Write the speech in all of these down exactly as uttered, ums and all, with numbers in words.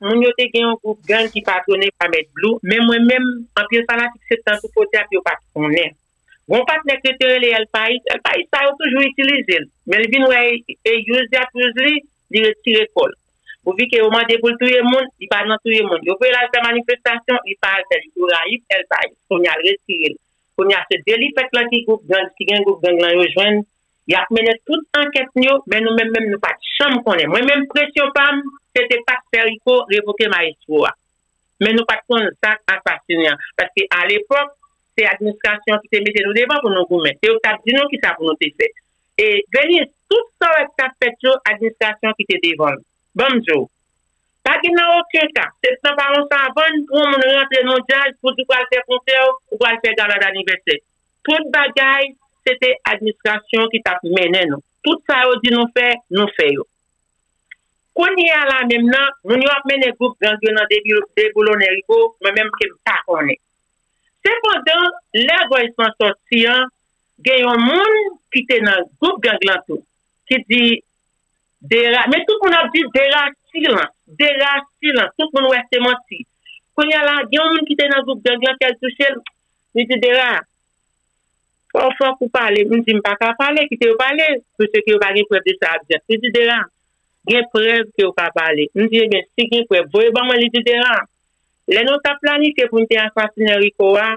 moun yo te gen yon gwoup gang ki patwone pa Mèt Blue, men mwen menm, anpil fanatik Septan tou podyab yo pa t konnen. Gon patnè ki te rele El Pais, El Pais sa yo toujou itilize l. Men l vin wè e, e use li ap use li, li retire kò l. Pouvi ke yo mande pou l touye moun, li pa nan touye moun. Yo voye l al fè manifestasyon, li pa al fè l. Yo rayi El Pais. Kounye a l retire l. Kounye a se Delifèt lan ki gwoup gang, ki gen gwoup gang lan yo jwenn. Y ap mennen tout ankèt yo, men nou menm menm nou pa t janm konnen. Mwen menm presyon pa m, se te pa t fè Rico revoke mayestwo a. Men nou pa t konn zak asasinen an. Paske alepòk, se administrasyon ki te mete nou devan pou nou goumen. Se yo ki t ap di nou kisa pou nou te fè. E Venise, tout sa w wè k t ap fèt yo, administrasyon ki te devan l. Ban m di w, pa gen nan okenn ka, se nan pa yon savann pou yon moun rantre nan yon djaz pou di w pral fè konsè w, ou pral fè gala danivèsè. Tout bagay, se te administrasyon ki t ap mennen nou. Tout sa yo di nou fè, nou fè yo. Kounye a la menm nan, moun yo ap mennen gwoup gang yo nan debil- deboulonnen Rico, mwen menm ke m pa konnen. Sepandan, lè Voice lan sòti an, gen yon moun ki te nan gwoup gang lan tou, ki di Dera, men tout moun ap di Dera silans, Dera silans, tout moun wè se manti. Kounye a la, gen yon moun ki te nan gwoup gang lan, kè l touche l, li di Dera, fò, fòk ou pale. M di m pa ka pale, kite yo pale, paske yo pa gen prèv de sa y ap di a. Li di Dera, gen prèv ke w ka pale. M di, ebyen, si gen prèv, voye ban mwen, li di Dera, lè nou t ap planifye pou n te asasinen Rico a,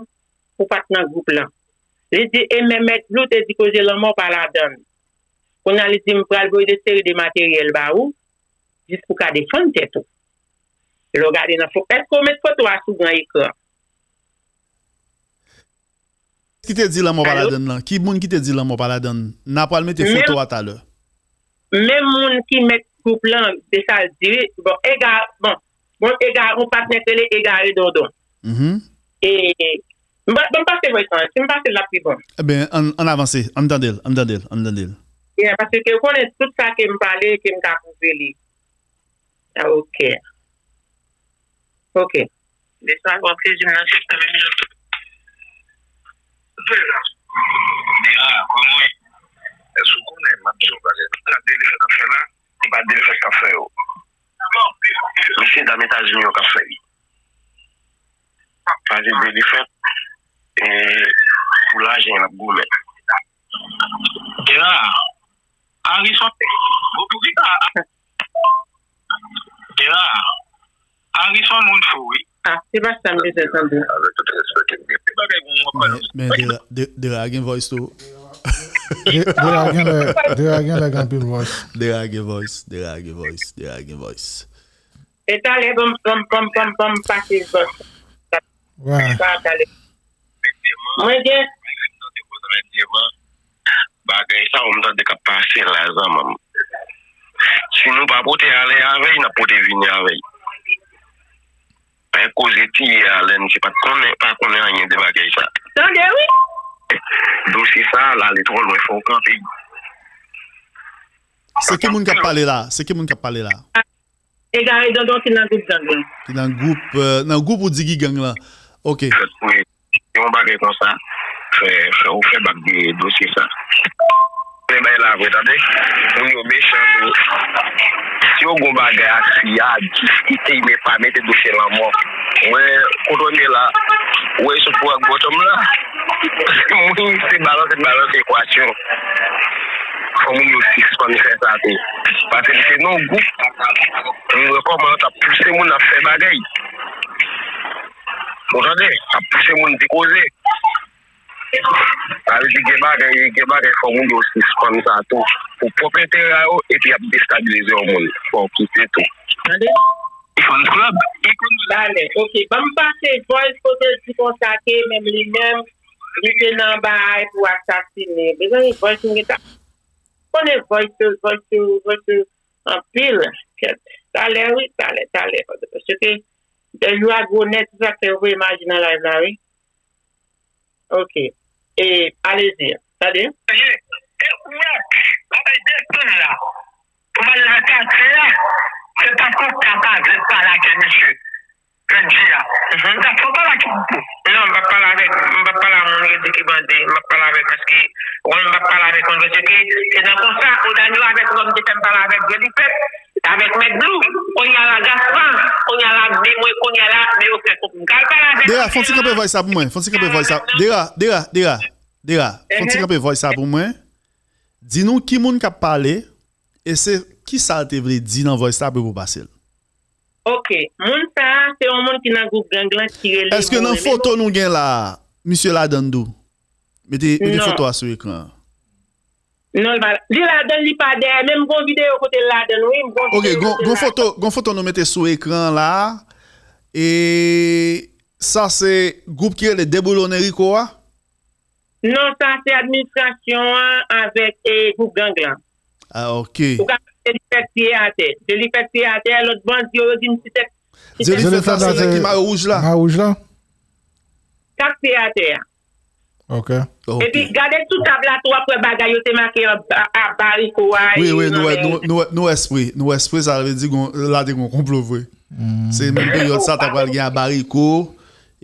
ou pa t nan gwoup lan. Li di, e men Mèt Blue te di koze lanmò pa ladan l. Kounye a li di m pral voye de seri de materyèl ba ou, jis pou ka defann tèt ou. Lè w gade nan fo, èske w met foto a sou gran ekran? Ki te di lanmò pa ladan l lan? Ki moun ki te di lanmò pa ladan l? N a pral mete foto a talè. Menm moun ki mèt gwoup lan, se sa l di wi. Bon, ega, bon, bon, ega, yon patnè k rele Egare Dondon. E, m pa- ban m pase voice lan, si m pase l, l ap pi bon. Ebyen, ann ann avanse, ann tande l, ann tande l, ann tande l. Yeah, paske ou konnen tout sa ke m pale, ke m ka pwouve li. Ah, ok. Ok. Desann, bon, plezi m nan sistèm menm jan tou. Dera, kòman w ye? Èske w konnen m ap di w bagay? Sa Delifèt ap fè la, se pa Delifèt k ap fè yo. Mesye dam Etazini yo k ap fè li. Paske Delifèt, e, pou lajan l ap goumen. Dera, Harrison, bon, pou ki sa? Dera, Harrison moun fou, wi. Ah, se pa sa m bezwen tande. Avèk tout respè ke m gen. Bagay pou mwen, men, men Dera, De- Dera gen voice tou. De- Dera gen lè, Dera gen lè gen anpil voice. Dera gen voice, Dera gen voice, Dera gen voice. E talè, ban m, ban m, ban m, ban m, ban m pase voice. Wè. Sa talè. Mwen gen. Bagay sa, ou m tande k ap pase la, zanmi m. Si nou pa pote ale avè l, n ap pote vini avè l. Fè koze tiye a, lè misye pa t konnen, pa konnen anyen de bagay sa. Tande, wi. Dosye sa a, l ale twò lwen, fò w kanpe. Se ki moun k ap pale la? Se ki moun k ap pale la? Egare Dondon ki nan gwoup gang lan. Ki nan gwoup, euh, nan gwoup ou di ki gang lan. Ok. Fèt pou yon bagay konsa, fè, fè, ou fè bak de dosye sa. Men bay la vre, tande. Moun yo mechan tou. Si yo gon bagay ak fi a, diskite, men pa mete dosye lanmò. Mwen, kote w ye la, ou wè sou pou ak bòtòm la. Moun se balanse, balanse ekwasyon. Fò moun yo sispann fè sa tou. Paske se nan gwoup, nou wè kòman yo t ap pouse moun ap fè bagay. Ou tande? Ap pouse moun di koze. Sa vle di gen bagay, gen bagay fò moun yo sispann sa tou. Pou pwòp enterè a yo, epi y ap destabilize yon moun. Fò w kite tou. Tande? Fans Club. Talè, ok. Ban m pase voice kote l di konsa ke menm li menm, li te nan bay pou asasine. Mezanmi, voice m gentan. Konnen voice, voice, voice anpil. Kèt. Talè, wi, talè, talè. Paske entèvyou a gwo nèt, se sa k fè yo voye m aji nan live la, wi. Ok. E, alezi, tande. E, e, ou wè, bagay desann la. Pou m al nan katye a, se paske w ta pa vle pale ak misye. Kandji a. Mhm. Ou ta fè w pale ak misye. Non, m p ap pale avèk, m p ap pale a moun yo di ki bandi, m p ap pale avèk paske, ou konn m p ap pale avèk moun paske se nan konsa, ou Danilo avèk Ròm te fè m pale avèk Delifèt, avèk Mèt Blou, kounye a la Gaspar, kounye Men mwen kounye a la, men yo fè kont m. Kal pale avèk Dera, fon ti kanpe voice la pou mwen. Fon ti kanpe voice la. Dera, Dera, Dera, Dera. Fon ti kanpe voice la pou mwen. Di nou ki moun k ap pale e se ki sa l te vle di nan voice la pou pase l. Ok, moun sa a, se yon moun ki nan gwoup gang lan ki rele Èske nan foto nou gen la, misye ladann tou? Mete, mete foto a sou ekran an. Non, li pa, li ladann, li pa dèyè. Menm gon videyo kote l ladann, wi. Gon Ok, videyo gon, kote gon ladann. Foto, gon foto nou mete sou ekran la. E sa se gwoup ki rele Deboulonnen Rico a? Non, sa se administrasyon an avèk e, gwoup gang lan. Ah, ok. Ou ka Jennifer tiye atè. Jennifer tiye atè, lòt bandi yo, yo di m ti tèt. Jennifer, sa se nèg ki mayo wouj la? Mayo wouj la? K ap tiye atè a. Ok. Ok. Epi gade sou tab la tou, w ap wè bagay yo te make an ba- a bariko a. Wi, e wi, nou wè, nou, nou, nou wè spre. Nou wè spre, sa vle di gon, la te gon konplo vre. Se menm peryòd sa, ta pral gen a bariko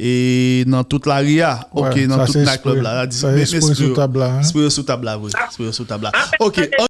e nan tout lari a. Ok, nan tout night club la. Sa di, sa men, men spre sou tab la, hein? Spre yo sou tab la, vre. Spre yo sou tab la. Ok,